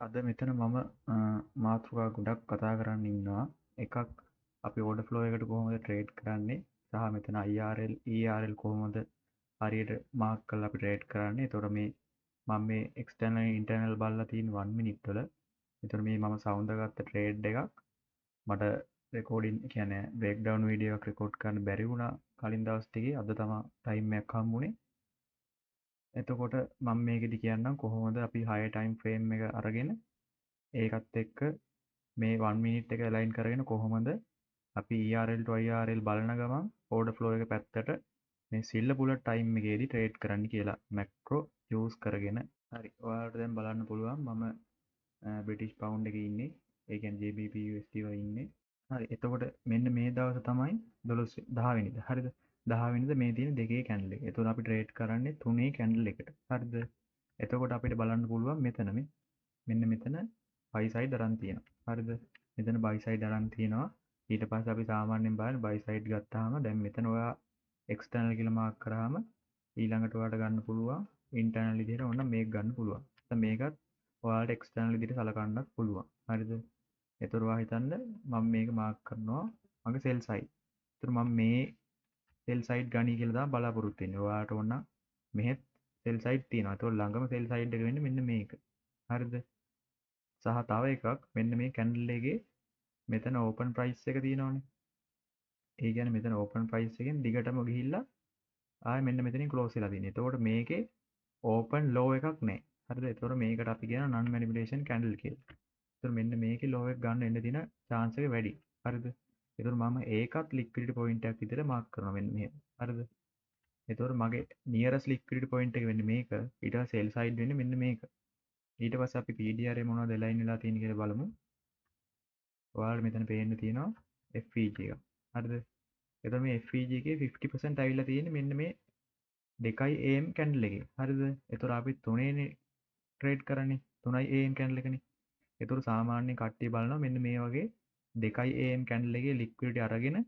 අද මෙතන මම මාතෘකා ගොඩක් කතා කරන්න ඉන්නවා. එකක් අපි ඕඩර් ෆ්ලෝ එකට කොහොමද ට්‍රේඩ් කරන්නේ සහ මෙතන IRL ERL කොහොමද හරියට මාක් කරලා අපි ට්‍රේඩ් කරන්නේ. එතකොට මේ මම මේ එක්ස්ටර්නල් ඉන්ටර්නල් බලලා තියෙන 1 මිනිට් වල. එතකොට මේ මම සවුන්දගත්ත ට්‍රේඩ් එකක් මට රෙකෝඩින් කියන්නේ බ්‍රේක් ඩවුන් වීඩියෝ එකක් රෙකෝඩ් කරන්න බැරි වුණා කලින් දවස් ටිකේ. අද තමයි ටයිම් එකක් හම්බුනේ. එතකොට මම මේකෙදි කියන්නම් කොහොමද අපි හයර් ටයිම් ෆ්‍රේම් එක අරගෙන ඒකත් එක්ක මේ 1 මිනිට් එක ඇලයින් කරගෙන කොහොමද අපි ERL to IRL බලන ගමන් ඕඩර් ෆ්ලෝ එක පැත්තට මේ සිල්වර් බුලට් ටයිම් එකේදී ට්‍රේඩ් කරන්න කියලා මැක්‍රෝ යූස් කරගෙන. හරි, ඔයාලට දැන් බලන්න පුළුවන් මම බ්‍රිටිෂ් පවුන්ඩ් එකේ ඉන්නේ. ඒ කියන්නේ GBP USD වල ඉන්නේ. හරි, එතකොට මෙන්න මේ දවස තමයි 12 10 වෙනිදා. හරිද? 10 වෙනිදා මේ තියෙන දෙකේ කැන්ඩල් එක. එතකොට අපි ට්‍රේඩ් කරන්නේ තුනේ කැන්ඩල් එකට. හරිද? එතකොට අපිට බලන්න පුළුවන් මෙතන මේ මෙන්න මෙතන බයි සයිඩ් අරන් තියෙනවා. හරිද? මෙතන බයි සයිඩ් අරන් තියෙනවා. ඊට පස්සේ අපි සාමාන්‍යයෙන් බලන්නේ බයි සයිඩ් ගත්තාම දැන් මෙතන ඔයා එක්ස්ටර්නල් කියලා මාක් කරාම ඊළඟට ඔයාට ගන්න පුළුවන් ඉන්ටර්නල් විදිහට ඕන මේක ගන්න පුළුවන්. නැත්නම් මේකත් ඔයාලට එක්ස්ටර්නල් විදිහට සලකන්නත් පුළුවන්. හරිද? එතකොට ඔයා හිතන්න මම මේක මාක් කරනවා මගේ සෙල් සයිඩ්. එතකොට මම මේ සෙල් සයිඩ් ගනී කියලා තමයි බලාපොරොත්තු වෙන්නේ. ඔයාලට ඕන නම් මෙහෙත් සෙල් සයිඩ් තියෙනවා. එතකොට ළඟම සෙල් සයිඩ් එක වෙන්නේ මෙන්න මේක. හරිද? සහ තව එකක් මෙන්න මේ කැන්ඩල් එකේ මෙතන ඕපන් ප්‍රයිස් එක තියෙනවනේ. ඒ කියන්නේ මෙතන ඕපන් ප්‍රයිස් එකෙන් දිගටම ගිහිල්ලා ආයෙ මෙන්න මෙතනින් ක්ලෝස් වෙලා තියෙනවා. එතකොට මේකේ ඕපන් ලෝ එකක් නෑ. හරිද? එතකොට මේකට අපි කියනවා නන් මැනිපියුලේෂන් කැන්ඩල් කියලා. එතකොට මෙන්න මේකේ ලෝ එක ගන්න එන්න තියෙන චාන්ස් එක වැඩි. හරිද? එතකොට මම ඒකත් ලික්විඩිටි පොයින්ට් එකක් විදිහට මාක් කරනවා මෙන්න මෙහෙම. හරිද? එතකොට මගේ නියරස්ට් ලික්විඩිටි පොයින්ට් එක වෙන්නේ මේක. ඊට පස්සේ සෙල් සයිඩ් වෙන්නේ මෙන්න මේක. ඊට පස්සේ අපි PDR එක මොනවද ඇලයින් වෙලා තියෙන්නේ කියලා බලමු. ඔයාලට මෙතන පේන්න තියෙනවා FVG එක. හරිද? එතකොට මේ FVG එකේ 50% ඇවිල්ලා තියෙන්නේ මෙන්න මේ 2 AM candle එකේ. හරිද? එතකොට අපි තුනේනේ ට්‍රේඩ් කරන්නේ. 3 AM candle එකනේ. එතකොට සාමාන්‍යයෙන් කට්ටිය බලනවා මෙන්න මේ වගේ 2 AM candle එකේ ලික්විඩිටි අරගෙන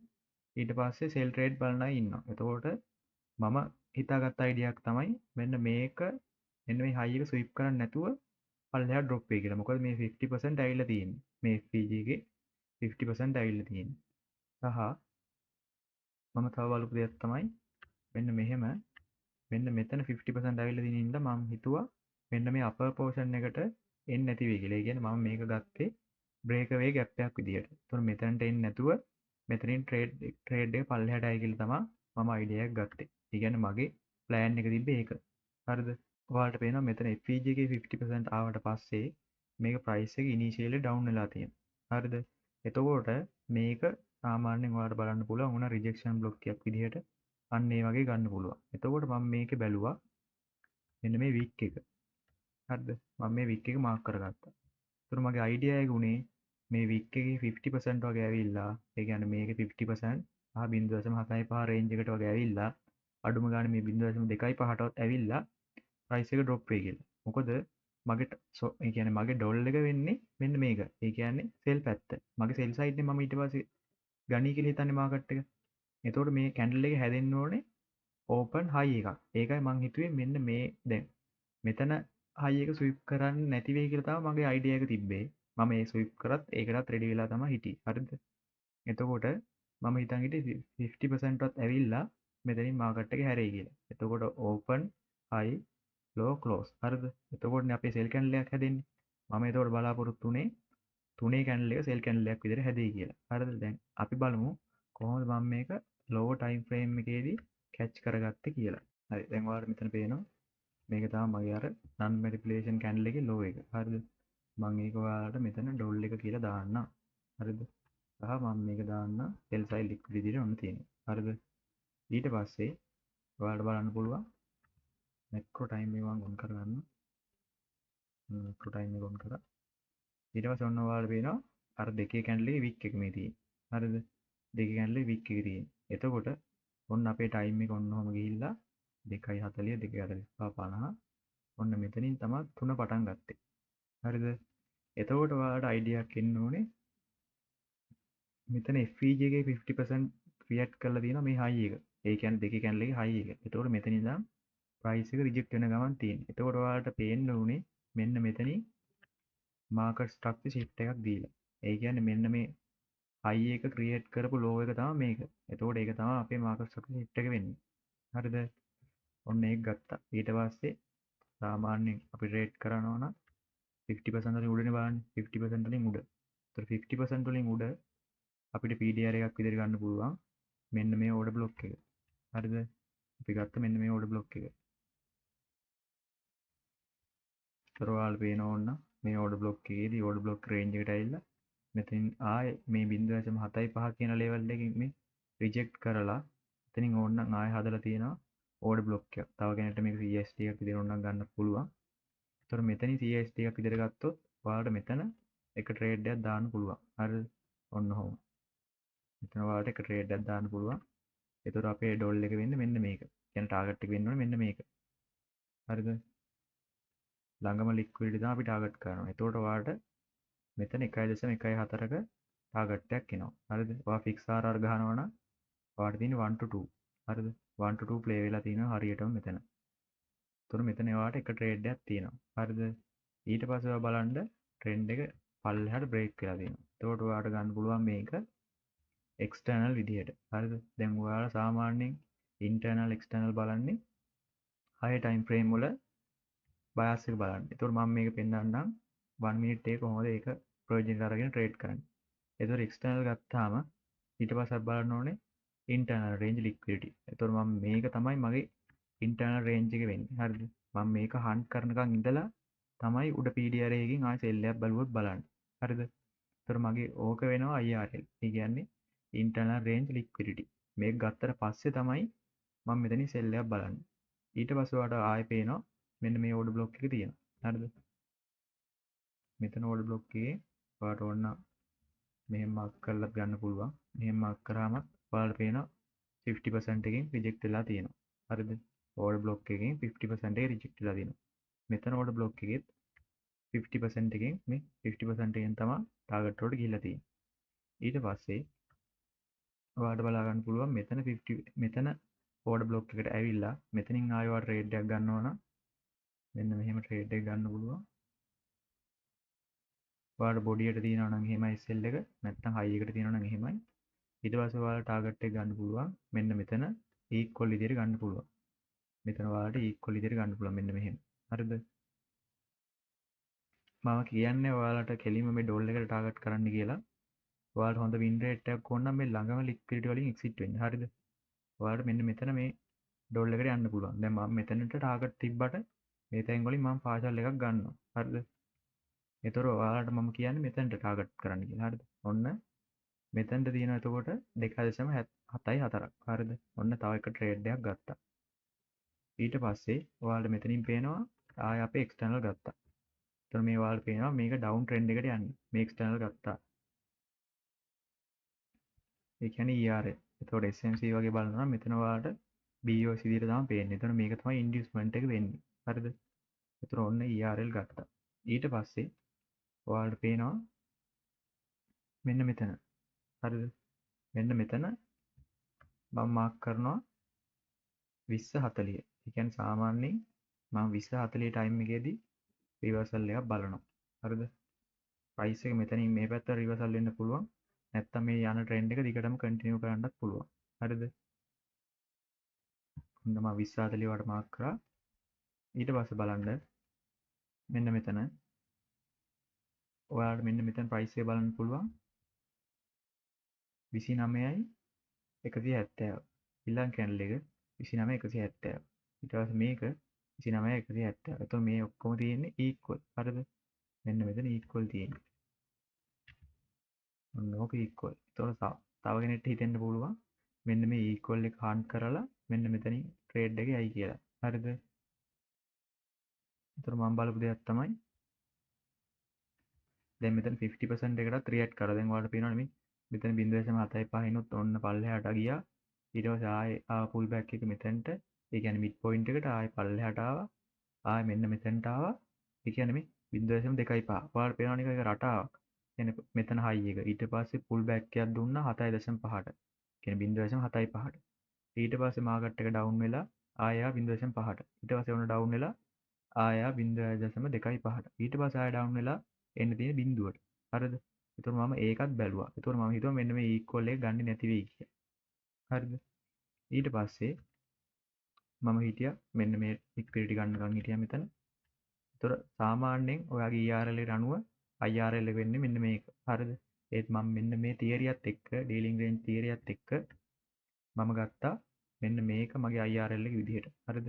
ඊට පස්සේ සෙල් ට්‍රේඩ් බලන අය ඉන්නවා. එතකොට මම හිතාගත්ත අයිඩියාවක් තමයි මෙන්න මේක මෙන්න මේ හයි එක ස්වීප් කරන්නේ නැතුව පල්ලෙහා ඩ්‍රොප් වෙයි කියලා. මොකද මේ 50% ඇවිල්ලා තියෙන්නේ. මේ FVG එකේ 50% ඇවිල්ලා තියෙන්නේ. සහ මම තව බලපු දෙයක් තමයි මෙන්න මෙහෙම මෙන්න මෙතන 50% ඇවිල්ලා තියෙන හින්දා මම හිතුවා මෙන්න මේ අපර් පෝෂන් එකට එන්නේ නැති වෙයි කියලා. ඒ කියන්නේ මම මේක ගත්තේ බ්‍රේක් අවේ ගැප් එකක් විදියට. එතකොට මෙතනට එන්නේ නැතුව මෙතනින් ට්‍රේඩ් එක පල්ලෙහාට ආයි කියලා තමයි මම අයිඩියා එකක් ගත්තේ. ඒ කියන්නේ මගේ ප්ලෑන් එක තිබ්බේ ඒක. හරිද? ඔයාලට පේනවා මෙතන FVG එකේ 50% ආවට පස්සේ මේක ප්‍රයිස් එක ඉනිෂියලි ඩවුන් වෙලා තියෙනවා. හරිද? එතකොට මේක සාමාන්‍යයෙන් ඔයාලට බලන්න පුළුවන් උනා රිජෙක්ෂන් බ්ලොක් එකක් විදිහට අන්න ඒ වගේ ගන්න පුළුවන්. එතකොට මම මේකේ බැලුවා මෙන්න මේ වික් එක. හරිද? මම මේ වික් එක මාක් කරගත්තා. එතකොට මගේ අයිඩියා එක උනේ මේ වික් එකේ 50% වගේ ඇවිල්ලා, ඒ කියන්නේ මේකේ 50% සහ 0.75 රේන්ජ් එකට වගේ ඇවිල්ලා අඩුම ගානේ මේ 0.25ටවත් ඇවිල්ලා ප්‍රයිස් එක ඩ්‍රොප් වෙයි කියලා. මොකද මගේ ඒ කියන්නේ මගේ ඩොල් එක වෙන්නේ මෙන්න මේක. ඒ කියන්නේ සෙල් පැත්ත. මගේ සෙල් සයිඩ් එක මම ඊට පස්සේ ගනී කියලා හිතන්නේ මාකට් එක. එතකොට මේ කැන්ඩල් එක හැදෙන්න ඕනේ ඕපන් හයි එකක්. ඒකයි මං හිතුවේ මෙන්න මේ දැන් මෙතන හයි එක ස්වීප් කරන්න නැති වෙයි කියලා තමයි මගේ අයිඩියා එක තිබ්බේ. මම මේ ස්වීප් කරත් ඒකටත් රෙඩි වෙලා තමයි හිටියේ. හරිද? එතකොට මම හිතන් හිටියේ 50% වත් ඇවිල්ලා මෙතනින් මාකට් එක හැරෙයි කියලා. එතකොට ඕපන් හයි ලෝ ක්ලෝස්. හරිද? එතකොටනේ අපේ සෙල් කැන්ඩල් එකක් හැදෙන්නේ. මම එතකොට බලාපොරොත්තු වුණේ තුනේ කැන්ඩල් එක සෙල් කැන්ඩල් එකක් විදිහට හැදෙයි කියලා. හරිද? දැන් අපි බලමු කොහොමද මම මේක ලෝවර් ටයිම් ෆ්‍රේම් එකේදී කැච් කරගත්තේ කියලා. හරි, දැන් ඔයාලට මෙතන පේනවා මේක තමයි මගේ අර නන් මැනිපියුලේෂන් කැන්ඩල් එකේ ලෝ එක. හරිද? මම ඒක ඔයාලට මෙතන ඩොල් එක කියලා දාන්නම්. හරිද? සහ මම මේක දාන්නම් සෙල් සයිඩ් ලික්විඩ් විදිහට ඔන්න තියෙනවා. හරිද? ඊට පස්සේ ඔයාලට බලන්න පුළුවන් මැක්‍රෝ ටයිම් එක මම ඔන් කරගන්න. මැක්‍රෝ ටයිම් එක ඔන් කරා. ඊට පස්සේ ඔන්න ඔයාලට පේනවා අර දෙකේ කැන්ඩල් එකේ වික් එක මේ තියෙන්නේ. හරිද? දෙකේ කැන්ඩල් එකේ වික් එක තියෙන්නේ. එතකොට ඔන්න අපේ ටයිම් එක ඔන්න ඔහම ගිහිල්ලා 2:40 2:45 50 ඔන්න මෙතනින් තමයි තුන පටන් ගත්තේ. හරිද? එතකොට ඔයාලට අයිඩියා එකක් එන්න ඕනේ මෙතන FVG එකේ 50% ක්‍රියේට් කරලා තියෙනවා මේ හයි එක. ඒ කියන්නේ දෙකේ කැන්ඩල් එකේ හයි එක. එතකොට මෙතන ඉඳන් ප්‍රයිස් එක රිජෙක්ට් වෙන ගමන් තියෙන්නේ. එතකොට ඔයාලට පේන්න ඕනේ මෙන්න මෙතනින් මාකට් ස්ට්‍රක්චර් ෂිෆ්ට් එකක් දීලා. ඒ කියන්නේ මෙන්න මේ හයි එක ක්‍රියේට් කරපු ලෝ එක තමයි මේක. එතකොට ඒක තමයි අපේ මාකට් ස්ට්‍රක්චර් ෂිෆ්ට් එක වෙන්නේ. හරිද? ඔන්න ඒක ගත්තා. ඊට පස්සේ සාමාන්‍යයෙන් අපි ට්‍රේඩ් කරනවා නම් 50% වලින් උඩනේ බලන්නේ. 50% වලින් උඩ. ඒතර 50% වලින් උඩ අපිට PDR එකක් විදිහට ගන්න පුළුවන් මෙන්න මේ ඕඩර් බ්ලොක් එක. හරිද? අපි ගත්ත මෙන්න මේ ඕඩර් බ්ලොක් එක. ඒතර ඔයාලා පේන ඕන නම් මේ ඕඩර් බ්ලොක් එකේදී ඕඩර් බ්ලොක් රේන්ජ් එකට ඇවිල්ලා මෙතනින් ආයේ මේ 0.75 කියන ලෙවල් එකකින් මේ රිජෙක්ට් කරලා එතනින් ඕන නම් ආයේ හදලා තියෙනවා ඕඩර් බ්ලොක් එකක්. තව කෙනෙක්ට මේක CST එකක් විදිහට ඕන නම් ගන්න පුළුවන්. ඒතර මෙතනින් CST එකක් විදිහට ගත්තොත් ඔයාලට මෙතන එක ට්‍රේඩ් එකක් දාන්න පුළුවන්. හරිද? ඔන්න ඔහොම. මෙතන ඔයාලට එක ට්‍රේඩ් එකක් දාන්න පුළුවන්. ඒතර අපේ ඩොල් එක වෙන්නේ මෙන්න මේක. කියන්නේ ටාගට් එක වෙන්න ඕනේ මෙන්න මේක. හරිද? ළඟම ලික්විඩිටි තමයි අපි ටාගට් කරනවා. ඒතකොට ඔයාලට මෙතන 1.14ක ටාගට් එකක් එනවා. හරිද? ඔයා ෆික්ස් RR ගහනවා නම් ඔයාලට තියෙන්නේ 1 to 2. හරිද? 1 to 2 play වෙලා තියෙනවා හරියටම මෙතන. ඒතකොට මෙතන ඔයාලට එක ට්‍රේඩ් එකක් තියෙනවා. හරිද? ඊට පස්සේ ඔයා බලන්න ට්‍රෙන්ඩ් එක පල්ලෙහාට බ්‍රේක් වෙලා තියෙනවා. එතකොට ඔයාලට ගන්න පුළුවන් මේක එක්ස්ටර්නල් විදිහට. හරිද? දැන් ඔයාලා සාමාන්‍යයෙන් ඉන්ටර්නල් එක්ස්ටර්නල් බලන්නේ හයි ටයිම් ෆ්‍රේම් වල බයස් එක බලන්න. එතකොට මම මේක පෙන්නන්නම් 1 මිනිට් එක කොහොමද ඒක ප්‍රයෝජනට අරගෙන ට්‍රේඩ් කරන්නේ. එතකොට එක්ස්ටර්නල් ගත්තාම ඊට පස්සේ අපි බලන්න ඕනේ ඉන්ටර්නල් රේන්ජ් ලික්විඩිටි. එතකොට මම මේක තමයි මගේ ඉන්ටර්නල් රේන්ජ් එක වෙන්නේ. හරිද? මම මේක හන්ට් කරනකන් ඉඳලා තමයි උඩ PDR එකකින් ආයෙ සෙල් එකක් බලුවොත් බලන්න. හරිද? එතකොට මගේ ඕක වෙනවා IRL. ඒ කියන්නේ ඉන්ටර්නල් රේන්ජ් ලික්විඩිටි. මේක ගත්තට පස්සේ තමයි මම මෙතනින් සෙල් එකක් බලන්නේ. ඊට පස්සේ ඔයාලට ආයෙ පේනවා මෙන්න මේ ඕඩර් බ්ලොක් එක තියෙනවා. හරිද? මෙතන ඕඩර් බ්ලොක් එකේ ඔයාලට ඕන නම් මෙහෙම මාක් කරලත් ගන්න පුළුවන්. මෙහෙම මාක් කරාම ඔයාලට පේනවා 50% එකෙන් රිජෙක්ට් වෙලා තියෙනවා. හරිද? ඕඩර් බ්ලොක් එකෙන් 50% එක රිජෙක්ට් වෙලා තියෙනවා. මෙතන ඕඩර් බ්ලොක් එකෙත් 50% එකෙන් මේ 50% එකෙන් තමයි ටාගට් වලට ගිහිල්ලා තියෙන්නේ. ඊට පස්සේ ඔයාලට බලා ගන්න පුළුවන් මෙතන 50 මෙතන ඕඩර් බ්ලොක් එකට ඇවිල්ලා මෙතනින් ආයෙ ඔයාලට ට්‍රේඩ් එකක් ගන්න ඕන නම් මෙන්න මෙහෙම ට්‍රේඩ් එක ගන්න පුළුවන්. ඔයාලට බොඩියට තියෙනවා නම් එහෙමයි SL එක, නැත්නම් හයි එකට තියෙනවා නම් එහෙමයි. ඊට පස්සේ ඔයාලට ටාගට් එක ගන්න පුළුවන් මෙන්න මෙතන ඊක්වල් විදියට ගන්න පුළුවන්. මෙතන ඔයාලට ඊක්වල් විදියට ගන්න පුළුවන් මෙන්න මෙහෙම. හරිද? මම කියන්නේ ඔයාලට කෙලින්ම මේ ඩොල් එකට ටාගට් කරන්න කියලා. ඔයාලට හොඳ වින් රේට් එකක් ඕන නම් මේ ළඟම ලික්විඩිටි වලින් එක්සිට් වෙන්න. හරිද? ඔයාලට මෙන්න මෙතන මේ ඩොල් එකට යන්න පුළුවන්. දැන් මම මෙතනට ටාගට් තිබ්බට මේ තැන් වලින් මම පාර්ෂල් එකක් ගන්නවා. හරිද? ඒතර ඔයාලට මම කියන්නේ මෙතනට ටාගට් කරන්න කියලා. හරිද? ඔන්න මෙතනට තියෙනවා එතකොට 2.74ක්. හරිද? ඔන්න තව එක ට්‍රේඩ් එකක් ගත්තා. ඊට පස්සේ ඔයාලට මෙතනින් පේනවා ආය අපේ එක්ස්ටර්නල් ගත්තා. එතකොට මේ ඔයාලට පේනවා මේක ඩවුන් ට්‍රෙන්ඩ් එකට යන්නේ. මේ එක්ස්ටර්නල් ගත්තා. ඒ කියන්නේ ERL. එතකොට SMC වගේ බලනවා නම් මෙතන ඔයාලට BOS විදිහට තමයි පේන්නේ. එතකොට මේක තමයි ඉන්ඩියුස්මන්ට් එක වෙන්නේ. හරිද? එතකොට ඔන්න ERL ගත්තා. ඊට පස්සේ ඔයාලට පේනවා මෙන්න මෙතන. හරිද? මෙන්න මෙතන මම මාක් කරනවා 20:40. ඒ කියන්නේ සාමාන්‍යයෙන් මම 20:40 ටයිම් එකේදී රිවර්සල් එකක් බලනවා. හරිද? ප්‍රයිස් එක මෙතනින් මේ පැත්තට රිවර්සල් වෙන්න පුළුවන්. නැත්තම් මේ යන ට්‍රෙන්ඩ් එක දිගටම කන්ටිනියු කරන්නත් පුළුවන්. හරිද? ඔන්න මම 20:40 වට මාක් කරා. ඊට පස්සේ බලන්න මෙන්න මෙතන ඔයාලට මෙන්න මෙතන ප්‍රයිස් එක බලන්න පුළුවන් 29.170. ඊළඟ කැන්ඩල් එක 29.170. ඊට පස්සේ මේක 29.170. එතකොට මේ ඔක්කොම තියෙන්නේ ඊක්වල්. හරිද? මෙන්න මෙතන ඊක්වල් තියෙන්නේ. ඔන්න ඕක ඊක්වල්. එතකොට තව කෙනෙක්ට හිතෙන්න පුළුවන් මෙන්න මේ ඊක්වල් එක හන්ට් කරලා මෙන්න මෙතනින් ට්‍රේඩ් එක යයි කියලා. හරිද? එතකොට මම බලපු දෙයක් තමයි දැන් මෙතන 50% එකටත් රියැක්ට් කරා. දැන් ඔයාලට පේනවනේ මේ මෙතන 0.75 ඉනොත් ඔන්න පල්ලෙහාට ගියා. ඊට පස්සේ ආයේ ආ පුල් බෑක් එක මෙතනට, ඒ කියන්නේ මිඩ් පොයින්ට් එකට ආයේ පල්ලෙහාට ආවා. ආයේ මෙන්න මෙතනට ආවා. ඒ කියන්නේ මේ 0.25. ඔයාලට පේනවනේ ඒක රටාවක්. කියන්නේ මෙතන හයි එක. ඊට පස්සේ පුල් බෑක් එකක් දුන්නා 7.5ට. කියන්නේ 0.75ට. ඊට පස්සේ මාකට් එක ඩවුන් වෙලා ආයෙ ආ 0.5ට. ඊට පස්සේ ඔන්න ඩවුන් වෙලා ආයෙ ආ 0.25ට. ඊට පස්සේ ආයෙ ඩවුන් වෙලා එන්න තියෙන බිඳුවට. හරිද? එතකොට මම ඒකත් බැලුවා. එතකොට මම හිතුවා මෙන්න මේ ඉක්වල් එක ගන්නෙ නැති වෙයි කියලා. හරිද? ඊට පස්සේ මම හිටියා මෙන්න මේ ලික්විඩිටි ගන්නකම් හිටියා මෙතන. එතකොට සාමාන්‍යයෙන් ඔයාගේ ERL එකට අනුව IRL එක වෙන්නේ මෙන්න මේක. හරිද? ඒත් මම මෙන්න මේ තියරියත් එක්ක ඩීලිං රේන්ජ් තියරියත් එක්ක මම ගත්තා මෙන්න මේක මගේ IRL එක විදිහට. හරිද?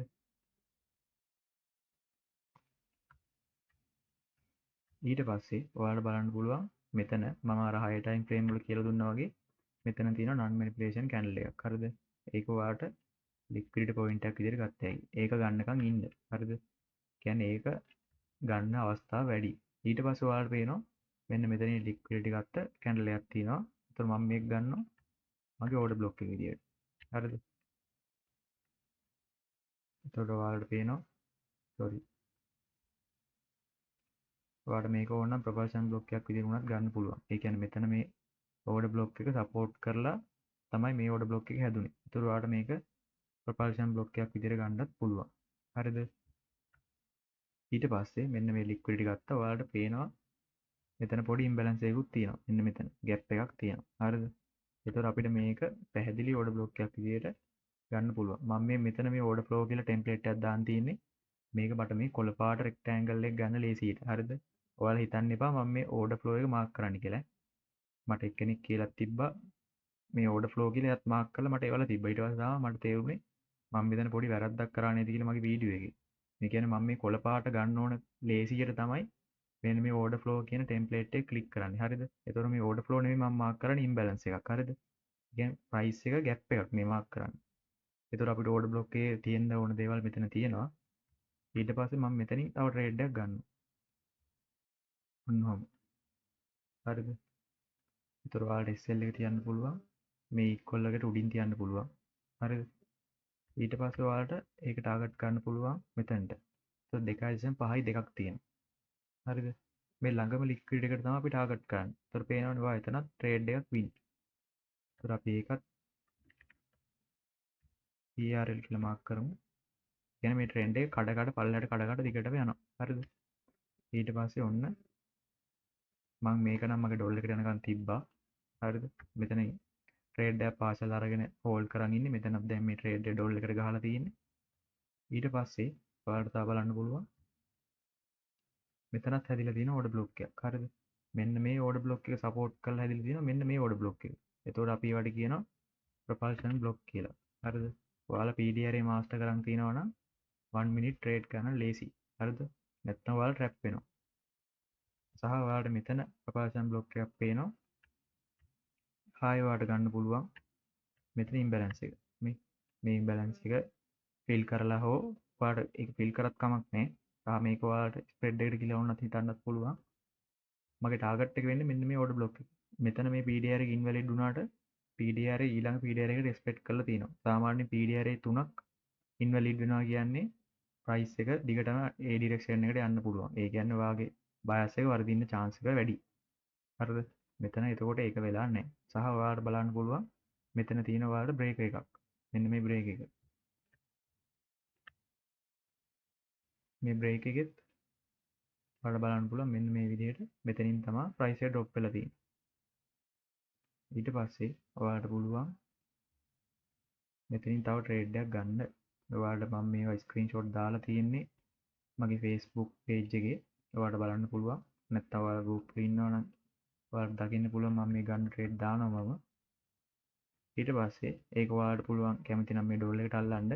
ඊට පස්සේ ඔයාලට බලන්න පුළුවන් මෙතන මම අර හයි ටයිම් ෆ්‍රේම් වල කියලා දුන්නා වගේ මෙතන තියෙනවා නන් මැනිපියුලේෂන් කැන්ඩල් එකක්. හරිද? ඒක ඔයාලට ලික්විඩිටි පොයින්ට් එකක් විදිහට ගත්ත හැකි. ඒක ගන්නකම් ඉන්න. හරිද? කියන්නේ ඒක ගන්න අවස්ථාව වැඩි. ඊට පස්සේ ඔයාලට පේනවා මෙන්න මෙතනින් ලික්විඩිටි ගත්ත කැන්ඩල් එකක් තියෙනවා. ඒතර මම මේක ගන්නවා මගේ ඕඩර් බ්ලොක් එක විදිහට. හරිද? එතකොට ඔයාලට පේනවා සෝරි ඔයාලට මේක ඕන නම් ප්‍රොපල්ෂන් බ්ලොක් එකක් විදිහට උනත් ගන්න පුළුවන්. ඒ කියන්නේ මෙතන මේ ඕඩර් බ්ලොක් එක සපෝට් කරලා තමයි මේ ඕඩර් බ්ලොක් එක හැදුනේ. ඒතර ඔයාලට මේක ප්‍රොපල්ෂන් බ්ලොක් එකක් විදිහට ගන්නත් පුළුවන්. හරිද? ඊට පස්සේ මෙන්න මේ ලික්විඩිටි ගත්තා. ඔයාලට පේනවා මෙතන පොඩි ඉම්බැලන්ස් එකකුත් තියෙනවා. මෙන්න මෙතන ගැප් එකක් තියෙනවා. හරිද? ඒතර අපිට මේක පැහැදිලි ඕඩර් බ්ලොක් එකක් විදිහට ගන්න පුළුවන්. මම මේ මෙතන මේ ඕඩර් ෆ්ලෝ කියලා ටෙම්ප්ලේට් එකක් දාන් තියෙන්නේ. මේක මට මේ කොළ පාට රෙක්ටැන්ගල් එක ගන්න ලේසියට. හරිද? ඔයාලා හිතන්න එපා මම මේ ඕඩර් ෆ්ලෝ එක මාක් කරන්න කියලා. මට එක්කෙනෙක් කියලා තිබ්බා මේ ඕඩර් ෆ්ලෝ කියලා එයාත් මාක් කරලා මට එවලා තිබ්බා. ඊට පස්සේ තමයි මට තේරුනේ මම මෙතන පොඩි වැරද්දක් කරා නේද කියලා මගේ වීඩියෝ එකේ. මේ කියන්නේ මම මේ කොළ පාට ගන්න ඕන ලේසියට තමයි මෙන්න මේ ඕඩර් ෆ්ලෝ කියන ටෙම්ප්ලේට් එක ක්ලික් කරන්නේ. හරිද? එතකොට මේ ඕඩර් ෆ්ලෝ නෙමෙයි මම මාක් කරන්නේ ඉම්බැලන්ස් එකක්. හරිද? ඒ කියන්නේ ප්‍රයිස් එක ගැප් එකක් මේ මාක් කරන්නේ. එතකොට අපිට ඕඩර් බ්ලොක් එකේ තියෙන්න ඕන දේවල් මෙතන තියෙනවා. ඊට පස්සේ මම මෙතනින් තව ට්‍රේඩ් එකක් ගන්නවා. ඔන්න ඔහොම. හරිද? එතකොට ඔයාලට SL එක තියන්න පුළුවන්. මේ ඉක්වල් එකට උඩින් තියන්න පුළුවන්. හරිද? ඊට පස්සේ ඔයාලට ඒක ටාගට් කරන්න පුළුවන් මෙතනට. එතකොට 2.5යි දෙකක් තියෙනවා. හරිද? මේ ළඟම ලික්විඩ් එකට තමයි අපි ටාගට් කරන්නේ. එතකොට පේනවනේ ඔයා එතනත් ට්‍රේඩ් එකක් වින්. එතකොට අපි ඒකත් ERL කියලා මාක් කරමු. කියන්නේ මේ ට්‍රෙන්ඩ් එක කඩ කඩ පල්ලයට කඩ කඩ දිගටම යනවා. හරිද? ඊට පස්සේ ඔන්න මං මේක නම් මගේ ඩොල් එකට යනකම් තිබ්බා. හරිද? මෙතන ට්‍රේඩ් එකක් පාර්සල් අරගෙන හෝල්ඩ් කරන් ඉන්නේ. මෙතනත් දැන් මේ ට්‍රේඩ් එක ඩොල් එකට ගහලා තියෙන්නේ. ඊට පස්සේ ඔයාලට තව බලන්න පුළුවන්. මෙතනත් හැදිලා තියෙන ඕඩර් බ්ලොක් එකක්. හරිද? මෙන්න මේ ඕඩර් බ්ලොක් එක සපෝට් කරලා හැදිලා තියෙනවා මෙන්න මේ ඕඩර් බ්ලොක් එක. එතකොට අපි ඒවට කියනවා ප්‍රොපල්ෂන් බ්ලොක් කියලා. හරිද? ඔයාලා PDR එක මාස්ටර් කරන් තියනවා නම් 1 minute trade කරන්න ලේසි. හරිද? නැත්නම් ඔයාලා ට්‍රැප් වෙනවා. සහ ඔයාලට මෙතන ප්‍රොපල්ෂන් බ්ලොක් එකක් පේනවා. ආයෙ ඔයාලට ගන්න පුළුවන් මෙතන ඉම්බැලන්ස් එක. මේ ඉම්බැලන්ස් එක ෆිල් කරලා හෝ ඔයාලට ඒක ෆිල් කරත් කමක් නැහැ. සහ මේක ඔයාලට ස්ප්‍රෙඩ් එකට කියලා වුණත් හිතන්නත් පුළුවන්. මගේ ටාගට් එක වෙන්නේ මෙන්න මේ ඕඩර් බ්ලොක් එක. මෙතන මේ PDR එක ඉන්වැලිඩ් වුණාට PDR එක ඊළඟ PDR එකට රෙස්පෙක්ට් කරලා තියෙනවා. සාමාන්‍ය PDR එක තුනක් ඉන්වැලිඩ් වෙනවා කියන්නේ ප්‍රයිස් එක දිගටම ඒ ඩිරෙක්ෂන් එකට යන්න පුළුවන්. ඒ කියන්නේ ඔයාගේ බයස් එක වරදින්න චාන්ස් එක වැඩි. හරිද? මෙතන එතකොට ඒක වෙලා නැහැ. සහ ඔයාලට බලන්න පුළුවන් මෙතන තියෙන ඔයාලට බ්‍රේක් එකක්. මෙන්න මේ බ්‍රේක් එක. මේ බ්‍රේක් එකෙත් ඔයාලට බලන්න පුළුවන් මෙන්න මේ විදිහට මෙතනින් තමයි ප්‍රයිස් එක ඩ්‍රොප් වෙලා තියෙන්නේ. ඊට පස්සේ ඔයාලට පුළුවන් මෙතනින් තව ට්‍රේඩ් එකක් ගන්න. ඔයාලට මම මේවා ස්ක්‍රීන්ෂොට් දාලා තියෙන්නේ මගේ Facebook page එකේ. ඔයාලට බලන්න පුළුවන්. නැත්නම් ඔයාලා ගෲප් එකේ ඉන්නවා නම් ඔයාලට දකින්න පුළුවන් මම මේ ගන්න ට්‍රේඩ් දානවා මම. ඊට පස්සේ ඒක ඔයාලට පුළුවන් කැමති නම් මේ ඩොලර් එකට අල්ලන්න.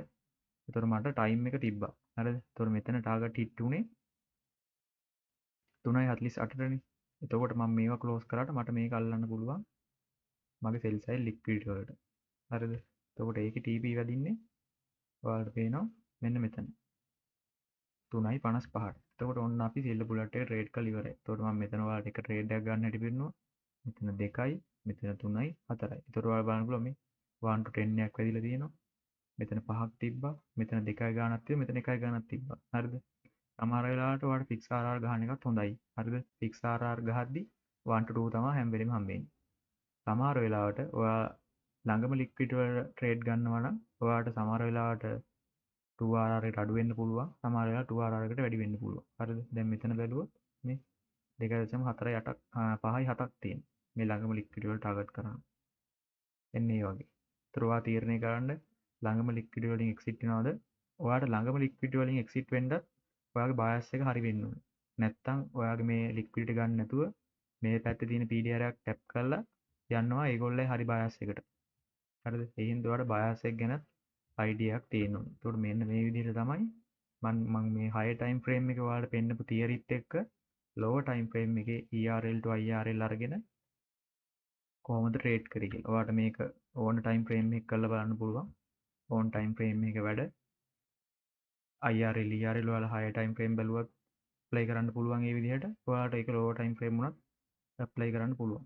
එතකොට මට ටයිම් එක තිබ්බා. හරිද? එතකොට මෙතන ටාගට් හිට් වුණේ 3.48ටනේ. එතකොට මම මේවා ක්ලෝස් කරාට මට මේක අල්ලන්න පුළුවන් මගේ සෙල් සයිඩ් ලික්විඩිටි වලට. හරිද? එතකොට ඒකේ TP වැදින්නේ ඔයාලට පේනවා මෙන්න මෙතන 3.55ට. එතකොට ඔන්න අපි සිල්වර් බුලට් එක ට්‍රේඩ් කරලා ඉවරයි. එතකොට මම මෙතන ඔයාලට එක ට්‍රේඩ් එකක් ගන්න හැටි පෙන්නුවා. මෙතන 2යි, මෙතන 3යි, 4යි. එතකොට ඔයාලා බලන්න පුළුවන් මේ 1 to 10 එකක් වැදිලා තියෙනවා. මෙතන 5ක් තිබ්බා, මෙතන 2යි ගාණක් තිබ්බා, මෙතන 1යි ගාණක් තිබ්බා. හරිද? සමහර වෙලාවට ඔයාලට ෆික්ස් RR ගහන එකත් හොඳයි. හරිද? ෆික්ස් RR ගහද්දි 1 to 2 තමයි හැම වෙලෙම හම්බෙන්නේ. සමහර වෙලාවට ඔයා ළඟම ලික්විඩ් වල ට්‍රේඩ් ගන්නවා නම් ඔයාට සමහර වෙලාවට 2 RR එකට අඩු වෙන්න පුළුවන්. සමහර වෙලාවට 2 RR එකට වැඩි වෙන්න පුළුවන්. හරිද? දැන් මෙතන බැලුවොත් මේ 2.48ක් 5යි 7ක් තියෙනවා. මේ ළඟම ලික්විඩිටි වල ටාගට් කරනවා. එන්න ඒ වගේ. ඒතර ඔයා තීරණය කරන්න ළඟම ලික්විඩිටි වලින් එක්සිට් වෙනවද? ඔයාට ළඟම ලික්විඩිටි වලින් එක්සිට් වෙන්නත් ඔයාගේ බයස් එක හරි වෙන්න ඕනේ. නැත්තම් ඔයාගේ මේ ලික්විඩිටි ගන්න නැතුව මේ පැත්තේ තියෙන PDR එකක් ටැප් කරලා යනවා ඒගොල්ලෝ හරි බයස් එකට. හරිද? ඒ හින්දා ඔයාට බයස් එක ගැන අයිඩියා එකක් තියෙන්න ඕනේ. ඒතකොට මෙන්න මේ විදිහට තමයි මං මං මේ හයි ටයිම් ෆ්‍රේම් එක ඔයාලට පෙන්නපු තියරිත් එක්ක ලෝවර් ටයිම් ෆ්‍රේම් එකේ ERL to IRL අරගෙන කොහොමද ට්‍රේඩ් කරේ කියලා. ඔයාලට මේක ඕන ටයිම් ෆ්‍රේම් එකක් කරලා බලන්න පුළුවන්. ඕන ටයිම් ෆ්‍රේම් එක වැඩ IRL ERL ඔයාලා හයි ටයිම් ෆ්‍රේම් බැලුවත් ඇප්ලයි කරන්න පුළුවන් ඒ විදිහට. ඔයාලට ඒක ලෝවර් ටයිම් ෆ්‍රේම් වුණත් ඇප්ලයි කරන්න පුළුවන්.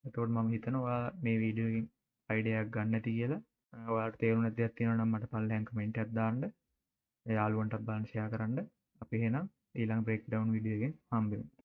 එතකොට මම හිතනවා ඔයාලා මේ වීඩියෝ එකෙන් අයිඩියා එකක් ගන්න ඇති කියලා. ඔයාලට තේරුම් නැති දෙයක් තියෙනවා නම් මට පල්ලෙහාන් කමෙන්ට් එකක් දාන්න. යාළුවන්ටත් බලන්න ෂෙයා කරන්න. අපි එහෙනම් ඊළඟ බ්‍රේක් ඩවුන් වීඩියෝ එකෙන් හම්බෙමු.